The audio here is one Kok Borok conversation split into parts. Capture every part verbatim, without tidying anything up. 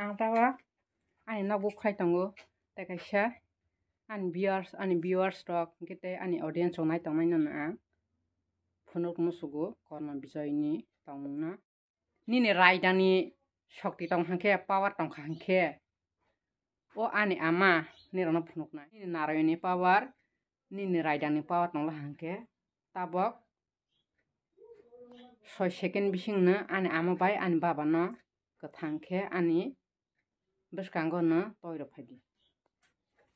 Ang tabok ani nogo khai tongo, tei kaisa ani viewers, ani viewers rok, hwnkhe tei ani audience rok nai tongnai no ang phunuk musugo Korno Bijoy ni tongmung no. Nini raidang ni shokti tong hwnkhe, power tong kha hwnkhe, o ani ama nirok no phunuk nai. Nini Narayan ni power, nini raidang ni power tong la hwnkhe, tabok soi second bising no ani ama bai ani baba no kwthang khe ani bwskango no toi rw phai di.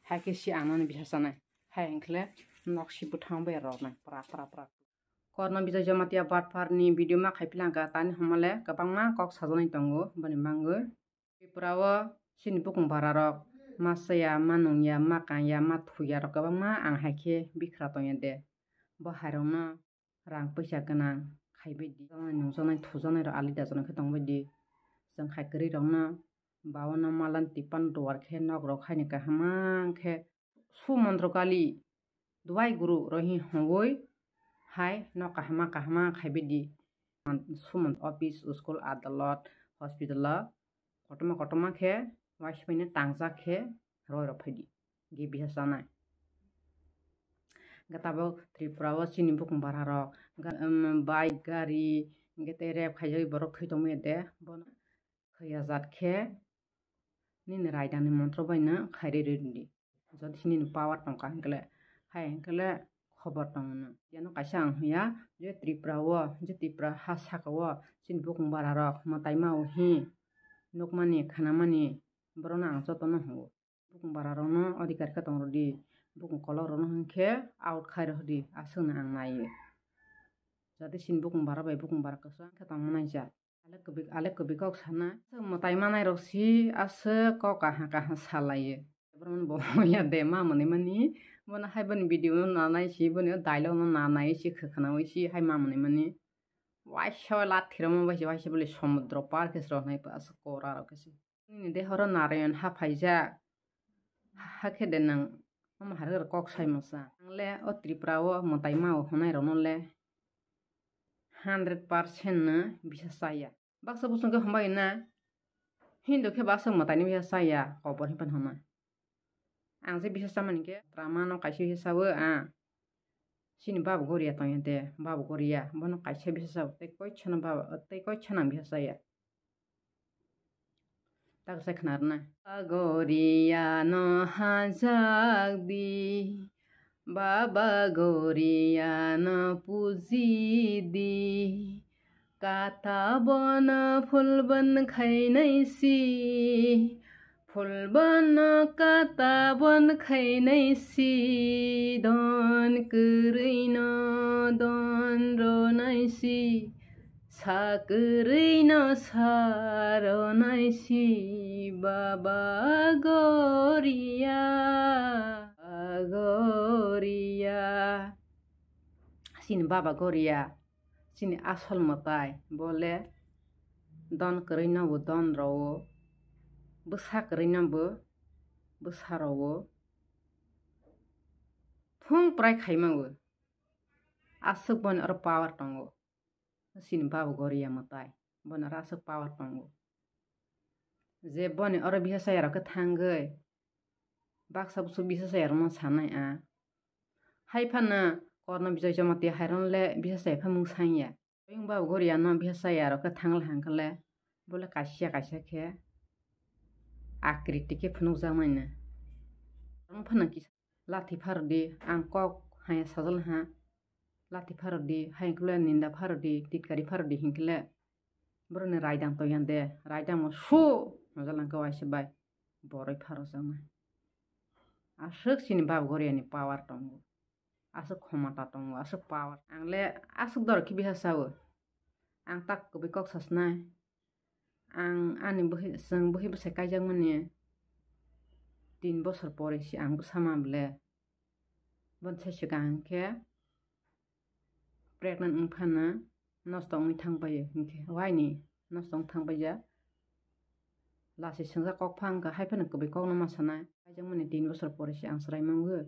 Hai khe si ang nani bisa chanai. Hai hwnkhe nok si bwthang bai rw nai pra pra pra. Korno Bijoy Jamatia Butpharni video ma khai philangkha, tani hwnmale kwbangma kok sajaknai tongo boni mangwi. Tripura o chini bukung bara rok ma chaya, ma nungya, ma kangya, ma thuya rok kwbangma ang hai khe bikhra tongya de. Bo hai rok no rang puisa gwnang khai bai di. Nungjaknai thujaknai rok ali dajaknai khe tong bai di. Chwng hai kwrwi rok no ba o no malan tipan duar khe nok rok hai ni kaham khe Sumantro kali duai guru rohi hongoi hai no kahama kahama khai bai di. Sumant office, school, adalot, hospital o kotorma kotorma khe waisa bai no tangjak khe roi rok phai di. Ge bisa chanai. Hwnkhe tabok Tripura o chini bukung bara rok ga-, um, bike, gari, hwnkhe tei rape khaijagwi borok thwi tongmani de. Bono khaya jat khe nini raidang ni montro bai no khairwi rwdi. Jodi se nini power tongkha hwnkhe le, hai hwnkhe le khobor tongo no. Yano kaisa ang hwnya je Tripura o, je Tripura ha saka o chini bukung bara rok mwtai ma o hi nukmani, khanamani, borok no ang joto no hwngo. Bukung bara rok no adhikar khe tong rwdi, bukung kolok rok no hwnkhe out khai rwdi, aswk no ang naiwi. Jodi chini bukung bara bai bukung bara kwchang khe tong mani ja. Ale kwbwi, ale kwbwi kok sana. Aswk mwtai manai rok si aswk kok kaha kaha salaiyo. Borok bo ya de ma mwnwi mani. Bono hai boni video no nanai si, boni o dialogue no nanai si, khwkhwnaui si hai ma mwnwi mani. Waisa lathi rok ma bai si, waisa bole somudro par khe se rok nai aswk kora rok khe se. Nini dehoro Narayan ha phaijak. Hakhe de nwng omo harwk kok sai masa. Ang le o Tripura o mwtai ma o hwnai rok no le hundred percent no bisa chaya. Baksa bosong khe hambai na. Hindu khe baksa mwtai ni bisa chaya. Kobor himpan hwnai. Ang je bisa chamani khe drama no kaisa bisa chawi a. Chini Babu Goria tongya de, Babu Goria, bono kaisa bisa chawi, tei koichano Baba, tei koichano ang bisa chaya. Tak sai khna rwna. Goria no hajak di, Baba Goria no puji di. Kata bono phulban khainai si, phulban kata bon khainai si, don kwrwi no don ronai si, sa kwrwi no sa ronai si, Baba Goria, Goria. Chini Baba Goria. Chini asol mwtai bo le don kwrwi no bo don rwo, bwsa kwrwi no bo bwsa rwo, thung prai khai mango. Aswk boni oro power tongo. Chini Babu Goria mwtai boni oro aswk power tongo. Je boni oro bisa chaya rok khe thangwi baksa bwswk bisa chaya rokno sanai a. Hai phano Korno Bijoy Jamatia hai rokno le bisa chaya pha mung sang ya. Oyung Babu Goria no bisa chaya rok khe thang le hang khe le bo le kaisa kaisa khe akriti khe phunuk jak nai no. Ang phano kisa lathi pha rw di, ang kok haya sajal ha. Lathi pha rw di, hai khe le ninda pha rw di, titkari pha rw di hin khe le borok ni raidang tong ya de, raidang mo su hwnjak lang khe waisa bai boroi pha rw jak nai. Aswk chini Babu Goria ni power tongo. Aswk khomota tongo, aswk power. Ang le aswk dor khe bisa chawi. Ang tak kwbwi kok sasnai. Ang ani bwhi, chwng bwhi bwsai kaijakmani tin bosor pore se ang bwsa ma ble. Boni sai swkang hwnkhe pregnant wng phano nosto wngwi thang paio, hwnkhe waini nosto wng thang paija. Lasi swngjak kok pha wngkha, hai phano kwbwi kokno ma sanai. Kaijakmani tin bosor pore se ang chwrai mango.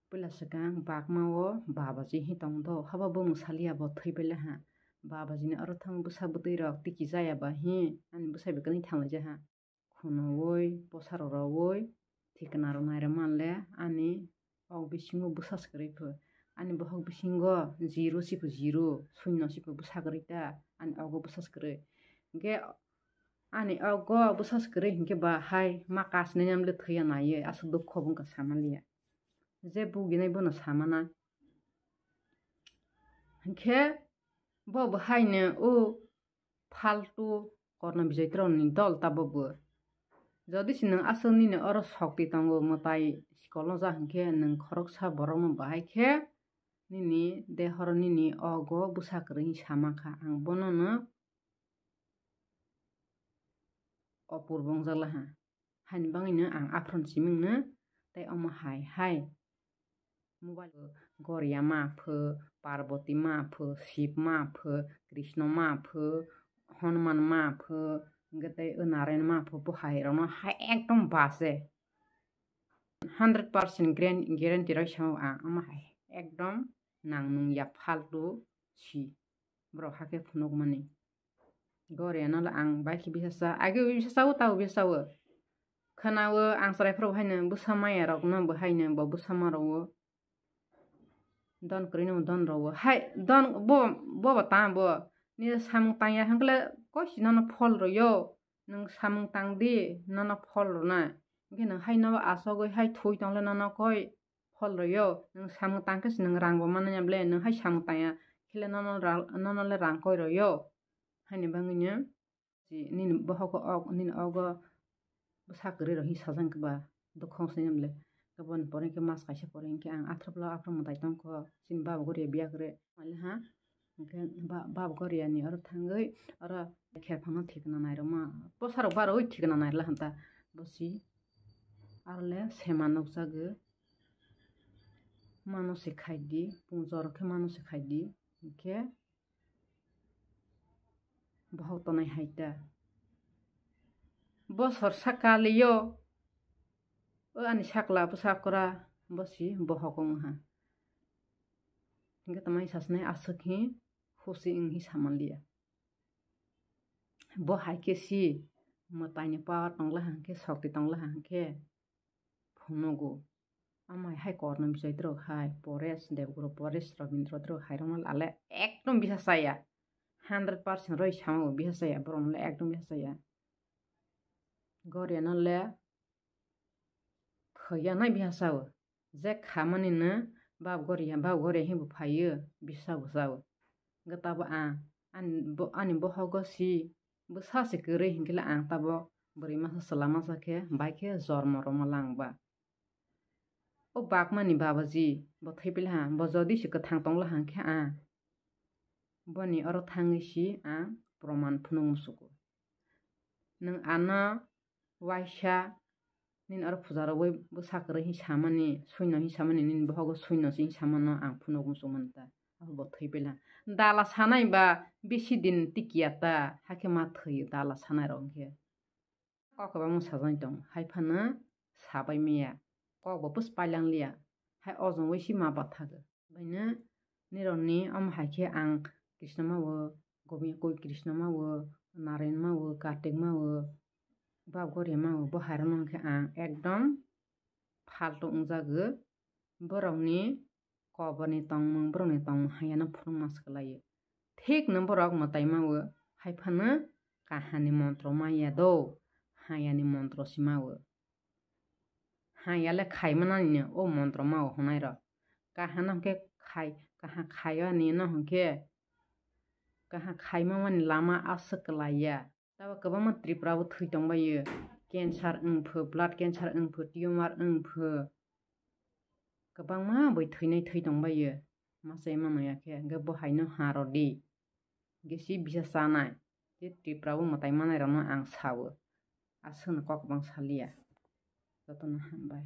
Puila swkang bakma o babaji hi tong do, habo bumung saliya bo thwi paila ha. Babajini oro thang bwsa bwtwi rok tiki jaya ba hi, ani bwsai bo kwnwi thang laija ha. phunuwi, bwsarok rwwi, thikna rw nairwkma le ani ok bisingo bwsa swkagwi pho. Ani bohok bisingo zero se pho zero, shunyo se pho bwsa kwrwi ta, ani ogo bwsa swkagwi. Hinkhe ani ogo bwsa swkagwi hinkhe ba hai ma kasnai nam le thwiya naiwi aswk dukho bo wngkha samaliya. Je buginai bono samana. Hinkhe bo bo haino o faltu korno bijoitrokni dol tabukbo. Jodi se nwng aswk nini oro sokti tongo, mwtai sikolno ja hinkhe nwng khoroksa borokno bahai khe nini dehoro nini ogo bwsa kwrwi sama kha, ang bonono opurbo wngjakla ha. Haini bagwino ang aphron simingno tei omo hai hai mobile Goria ma pho, Parvati ma pho, Shiv ma pho, Krishna ma pho, Hanuman ma pho, hinkhe tei o Narayan ma pho, bo hai rokno hai ekdom bache. Hundred percent guaran-, guarantee roi sao ang, omo hai ekdom nang nung ya faltu si. Borok hakhe phunukmani. Goria no le ang bai khe bisa sa, age bisa sao, tao bisa sao. Khwnawo ang chwrai phuru haino bwsa maya rok no bo haino bo bwsa ma rwo. Don kwrwi no don rwo. Hai don bo, bo bo ta bo. Ni samung tang ya hwnkhe le koisi nono phol rwyo. Nwng samung tang di, nono phol rwnai. Hinkhe nwng hai no asogwi hai thui tong le nono koi phol rwyo. Nwng samung tang khe se nwng rang bo manna ya ble, nwng hai samung tang ya khe le nono ra-, nono le rang koi rwyo. Haini bagwino si nini bohok ok, nini ogo bwsa kwrwi rok hi sajang khe ba, dukho se nang le. Khe boni pore khe mas kaisa pore hinkhe ang athra bwla aphra mwtai tongkho, chini baba Goria biya kwrwi. Mali ha, hinkhe ba-, baba Goria ni oro thangwi oro kherphang no thikna nairokma, bwsarok barwi thikna nairwla hanta bosi. Aro le sema nukjago, mano se khai di, pungjor khe mano se khai di, hinkhe bohok tonai hai ta. Bosor saka le yo, o ani sakla bwsa kura, bosi bohok wng ha. Hinkhe tamai sasnai aswk hi khusi wng hi samanliya. Bo hai khe si mwtaini power tongla hwnkhe, sokti tongla hwnkhe phunugo. Amai hai korno bijoitrok hai, Paresh, Debguru Paresh, Rabindra Paresh hai rokno ale ekdom bisa chaya. Hundred percent roi samo bo bisa chaya, borok no le ekdom bisa chaya. Goria no le thwiya nai bisa sao. Je khamani no bab Goria, bab Goria hinwi bo phaiyo, bisa bo sao. Hinkhe tabo ang ani bo, ani bohogo si bwsa se kwrwi hinkhe le ang tabo bwrwi masa chwla masa khe bai khe jormo rwma lang ba. O bagmani babaji bo thwiphila ha, bo jodi se kwthang tongla hwnkhe ang boni oro thangwi si ang proman phunuk musugo. Nwng ano waisa nini oro puja rogwi bwsa kwrwi hi samani, suino hi samani, nini bohogo suino se hi samano ang phunuk muchung mani ta. Abo bo thwi bela. Dala sanai ba bisi din tikiya ta, hakhe ma thwi dala sanai rok hinkhe. Kok kwbangma sajagwi tongo, hai phano sabai maya. Kok bo push pailang liya, hai ojongwi si ma bathago. Baino nirokni omo hai khe ang Krishna ma o, Gobi-, Krishna ma o, Narayan ma o, Kartik ma o, Bab Goria ma o, bo hai rokno hwnkhe ang ekdom faltu wngjago. Borokni koborni tongmung, borokni tongmung hai yano phunukma swkalaio. Thik no borok mwtai ma o, hai phano kahani montro ma ya do, hai yani montro si ma o. Ha yale khai manani no o montro ma o hwnai rok. Kaham no hwnkhe khai, kaham khai ani no hwnkhe, kaham khai mamani lama aswk kwlai ya. Tabo kwbangma Tripura bo thwi tongbaio. Cancer wng pho, blood cancer wng pho, tumor wng pho. Kwbangma boi thwinai thwi tongbaio. Masa ema no ya khe, hwnkhe bo hai no ha rw di. Hwnkhe si bisa chanai. Tei Tripura bo mwtai manai rok no ang sao. Aswk no kok bang saliya. Joto no hambai.